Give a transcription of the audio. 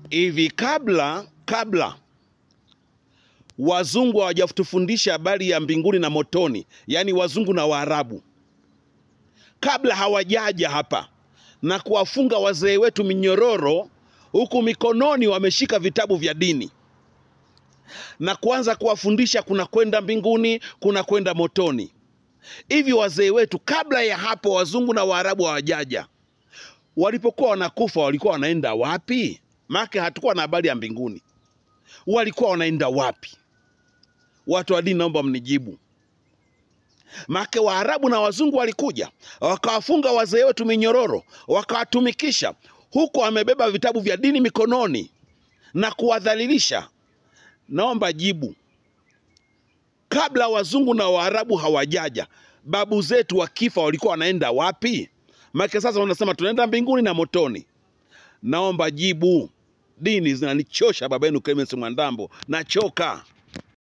Hivi kabla wazungu hawajatufundisha habari ya mbinguni na motoni, yani wazungu na Waarabu, kabla hawajaja hapa na kuwafunga wazee wetu minyororo, huku mikononi wameshika vitabu vya dini na kuanza kuwafundisha kuna kwenda mbinguni, kuna kwenda motoni. Hivi wazee wetu kabla ya hapo, wazungu na Waarabu hawajaja, walipokuwa wanakufa walikuwa wanaenda wapi? Maana hatukuwa na habari ya mbinguni. Walikuwa wanaenda wapi? Watu wa dini, naomba mnijibu. Maana Waarabu na wazungu walikuja wakawafunga wazee wetu minyororo, wakawatumikisha, huku wamebeba vitabu vya dini mikononi na kuwadhalilisha. Naomba jibu. Kabla wazungu na Waarabu hawajaja, babu zetu wakifa walikuwa wanaenda wapi? Maana sasa wanasema tunaenda mbinguni na motoni. Naomba jibu. Dini zinanichosha, baba yenu Clemence Mwandambo. Nachoka.